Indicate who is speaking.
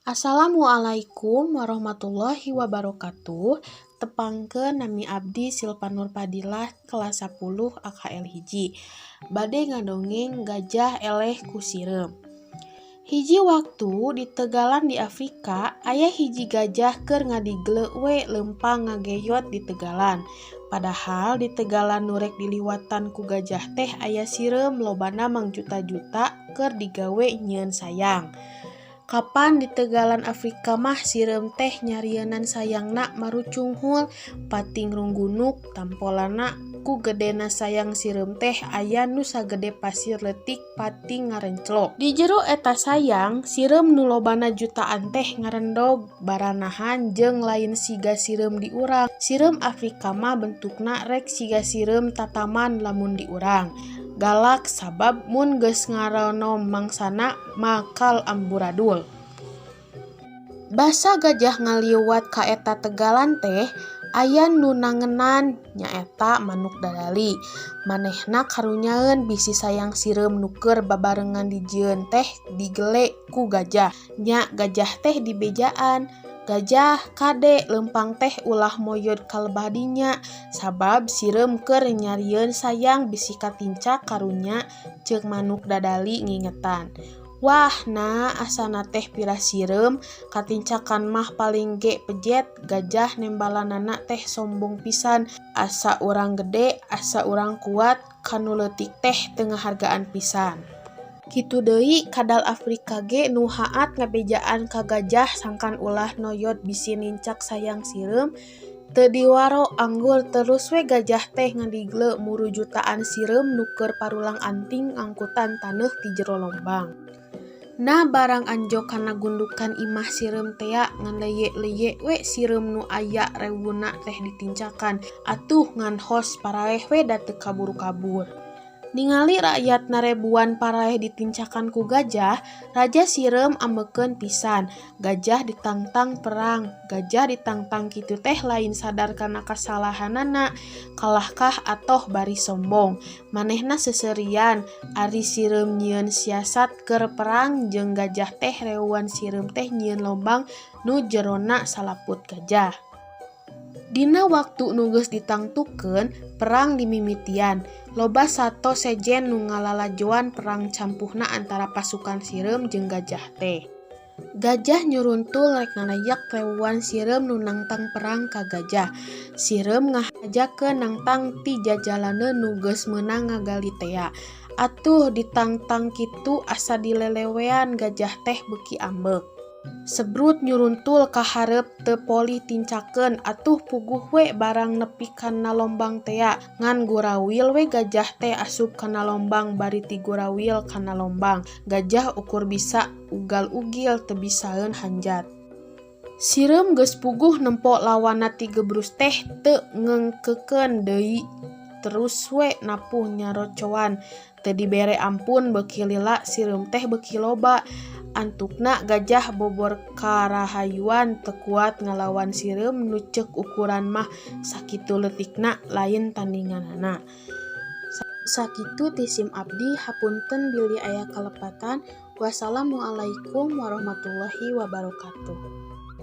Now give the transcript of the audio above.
Speaker 1: Assalamualaikum warahmatullahi wabarakatuh. Tepangkeun, nami abdi Silpa Nurfadilah, kelas 10 AKL 1, bade ngadongeng Gajah Eleh ku Sireum. Hiji waktu di tegalan di Afrika aya hiji gajah keur ngadigle we leumpang ngageyot di tegalan. Padahal di tegalan nu rek diliwatan ku gajah teh aya sireum lobana mangjuta-juta keur digawe nyieun sayang. Kapan di tegalan Afrika mah sireum teh nyarieunan sayangna marucunghul pating runggunuk tampolana. Ku gedena sayang sireum teh aya nu sagede pasir leutik pating ngarenclok. Di jero eta sayang sireum nu lobana jutaan teh ngarendog baranahan jeung lain siga sireum di urang. Sireum Afrika mah bentukna rek siga sireum tataman lamun di urang. Galak sabab mun geus ngaronom mangsana makal amburadul. Basa gajah ngaliwat ka eta tegalan teh aya nu nangenan, nyaeta manuk dadali. Manehna karunyaeun bisi sayang sireum nu keur babarengan dijieun teh digele ku gajah. Nya gajah teh dibejaan, "Gajah, kade leumpang teh ulah moyod ka lebah dinya, sabab sireum keur nyarieun sayang bisi katincak karunya," ceuk manuk dadali ngingetan. "Wah, na asana teh pira sireum katincakan mah paling ge pejet." Gajah nembalanana teh sombong pisan, asa urang gede, asa urang kuat, ka nu leutik teh teu ngahargaan pisan. Kitu deui kadal Afrika ge nu haat ngabejaan ka gajah sangkan ulah noyod bisi nincak sayang sireum, teu diwaro, anggur terus we gajah teh ngadigle muru jutaan sireum nu keur parulang-anting ngangkutan taneuh ti jero lombang. Nah, barang anjog kana gundukan imah sireum tea, ngan leye-leye we sireum nu aya rewuna teh ditincakan. Atuh ngan hos paraeh we da teu kaburu kabur. Ningali rakyatna rebuan paraeh ditincakan ku gajah, raja sireum ambekeun pisan. Gajah ditangtang perang. Gajah ditangtang kitu teh lain sadar kana kasalahanana, kalahkah atoh bari sombong. Manehna seuseurian, ari sireum nyieun siasat keur perang jeung gajah teh rewuan sireum teh nyieun lombang nu jerona salaput gajah. Dina waktu nu geus ditangtukeun, perang dimimitian. Loba sato sejen nu ngalalajoan perang campuhna antara pasukan sireum jeung gajah teh. Gajah nyuruntul rek ngalayak rewuan sireum nu nangtang perang ka gajah. Sireum ngahajakeun nangtang ti jajalaneun nu geus meunang ngagali tea. Atuh ditangtang kitu asa dilelewean, gajah teh beuki ambek. Sebrut nyuruntul ka hareup teu polih tincakeun, atuh puguh we barang nepi kana lombang tea, ngan gurawil we gajah teh asup kana lombang, bari tigurawil kana lombang. Gajah ukur bisa ugal-ugil, teu bisaeun hanjat. Sireum geus puguh nempo lawanna tigebrus teh teu ngengkekeun deui, terus we napuh nyarocoan, teu dibere ampun. Beuki lila sireum teh beuki loba. Antukna gajah bobor karahayuan, teu kuat ngalawan sireum nu ceuk ukuran mah sakitu leutikna, lain tandinganana. Sakitu ti sim abdi, hapunten bilih aya kalepatan. Wassalamualaikum warahmatullahi wabarakatuh.